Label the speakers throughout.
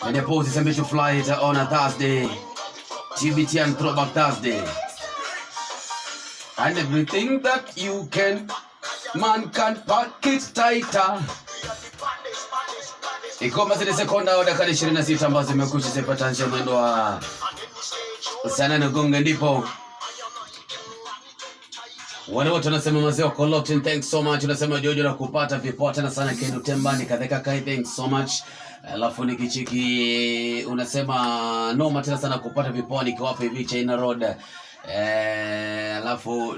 Speaker 1: Menopause is a flight on a Thursday. TBT and Throwback Thursday. And everything that you can, man can pack it tighter. Ikiwa zile sekonda dakika 26 ambazo zimekwisha zipata nje mwendo wa saa 8 gonge, ndipo wale wote wanasema mazee wako locked in, thanks so much. Unasema Jojo na kupata vipoa tena sana Kendo Tembani kadheka kai, thanks so much. Alafu nikichiki unasema noma tena sana kupata vipoa nikiwapa hivi China Road. Alafu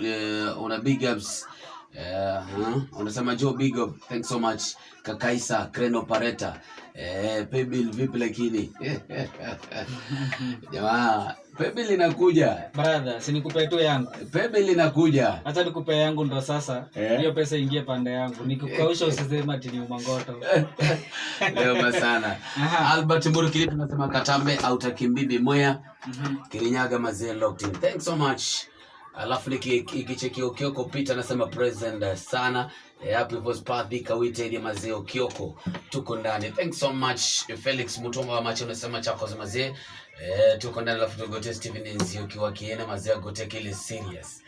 Speaker 1: una big ups. Huh? Unasema Joe, big up, thanks so much. Kakaisa Crane Operator. Paybill vipi lakini? Jamaa, paybill inakuja.
Speaker 2: Brother, si nikupe tu yangu.
Speaker 1: Paybill inakuja.
Speaker 2: Acha nikupe yangu ndo sasa.
Speaker 1: Eh?
Speaker 2: Hiyo pesa ingie pande yangu. Nikikukausha usiseme ati ni umangoto.
Speaker 1: Leo sana. Albert Mburu Kilipi tunasema Katambe au Takimbibi Mwea. Kirinyaga mazee locked in. Thanks so much. Alafu nikicheki Okioko Peter anasema present sana. Hapo hivyo Spathi Kawite ni mazee Okioko. Tuko ndani. Thanks so much. Felix Mutonga wa Macho unasema chako za mazee. Tuko ndani, alafu tugote Steven Nzi ukiwa kiena mazee gote kile serious.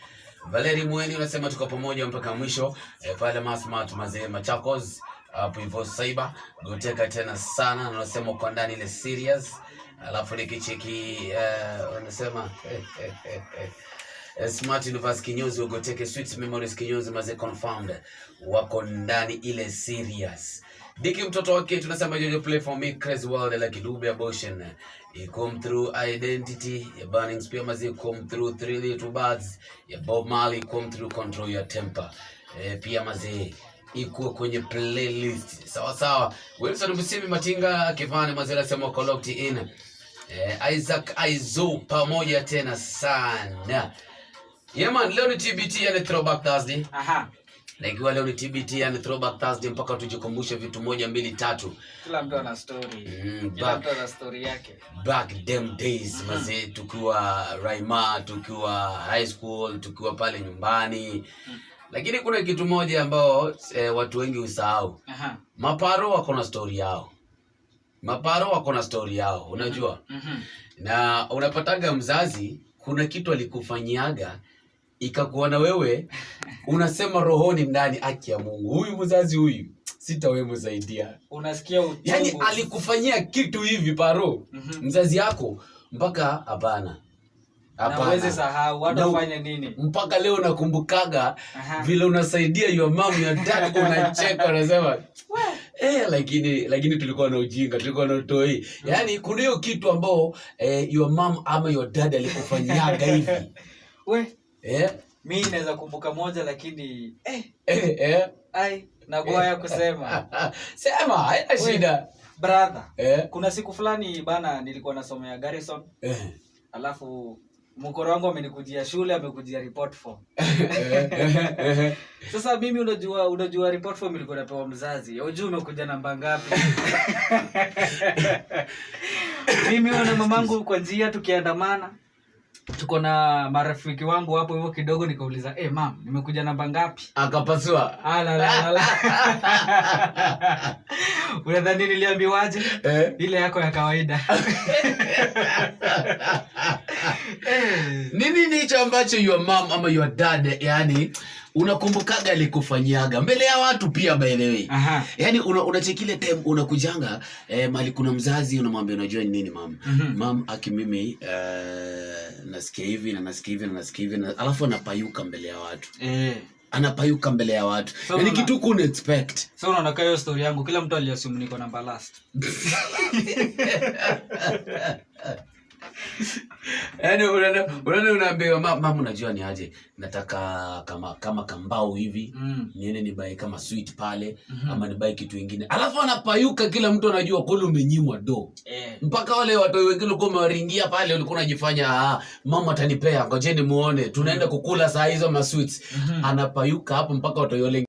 Speaker 1: Valeri Mweni unasema tuko pamoja mpaka mwisho. Pale Masmart mazee Machakos hapo hivyo Saiba goteka tena sana na unasema uko ndani ile serious. Alafu nikicheki unasema Smart Universe kinyozi ugoteke Sweet Memories kinyozi mazee confirmed wako ndani ile serious. Diki mtoto wake tunasema Jojo, play for me Crazy World like Dube Abortion. I come through Identity ya Burning Spear mazee, come through Three Little Birds ya Bob Marley, come through Control Your Temper. Pia mazee ikuwe kwenye playlist sawa sawa. Wilson Musimi Matinga Kivani mazee anasema uko locked in. Isaac Aizo pamoja tena sana. Yeah man, leo ni TBT, yani Throwback Thursday. Na ikiwa leo ni TBT, yani Throwback Thursday, mpaka tujikumbushe vitu moja mbili tatu.
Speaker 2: Kila mtu ana story. Kila mtu ana story yake.
Speaker 1: Back them days mazee, tukiwa Raima, tukiwa high school, tukiwa pale nyumbani. Lakini kuna kitu moja ambao watu wengi husahau. Maparo wako na story yao. Maparo wako na story yao, unajua? Na unapataga mzazi kuna kitu alikufanyiaga ikakuwa na wewe unasema rohoni ndani, aki ya Mungu, huyu mzazi huyu sitawe msaidia.
Speaker 2: Unasikia uchungu.
Speaker 1: Yani alikufanyia kitu hivi paro, mzazi yako mpaka hapana.
Speaker 2: Na huwezi sahau hata ufanye nini.
Speaker 1: Mpaka leo nakumbukaga vile unasaidia your mom, your dad, unacheka unasema lakini tulikuwa na ujinga, tulikuwa na utoi. Yaani kuna hiyo kitu ambao your mom ama your dad alikufanyiaga hivi.
Speaker 2: We, mi naweza kumbuka moja lakini ai, nagoya kusema.
Speaker 1: Sema, haina
Speaker 2: We,
Speaker 1: shida.
Speaker 2: Brother, kuna siku fulani bana nilikuwa nasomea Garrison. Alafu mkoro wangu amenikujia shule, amekujia report form. Sasa mimi unajua report form ilikuwa inapewa mzazi. Unajua umekuja namba ngapi? Mimi na mamangu kwa njia tukiandamana, tuko na marafiki wangu hapo hivyo kidogo, nikauliza, mam, nimekuja namba ngapi?
Speaker 1: Akapasua.
Speaker 2: Ah, la, la, la, la. Unadhani niliambiwaje?
Speaker 1: Eh?
Speaker 2: Ile yako ya kawaida.
Speaker 1: Nini ni hicho ambacho your mom ama your dad, yani unakumbukaga alikufanyiaga mbele ya watu pia, by the way? Yani unacheki ile time unakujanga mali kuna mzazi unamwambia, unajua ni nini, mam? Mam, aki mimi nasikia hivi na nasikia hivi na nasikia hivi na alafu anapayuka mbele ya watu. Anapayuka mbele ya watu.
Speaker 2: So
Speaker 1: yani kitu kuna expect.
Speaker 2: So unaona hiyo story yangu kila mtu aliassume niko namba last.
Speaker 1: Yaani unaenda unaambiwa, mam, unajua ni aje, nataka kama kambao hivi, niende nibuy kama sweet pale, ama nibuy kitu ingine. Alafu anapayuka, kila mtu anajua kweli umenyimwa do. Mpaka wale watu wengine ulikuwa umewaringia pale, ulikuwa unajifanya, mama atanipea, ngojeni muone, tunaenda kukula saa hizo ma sweets. Anapayuka hapo mpaka watu wale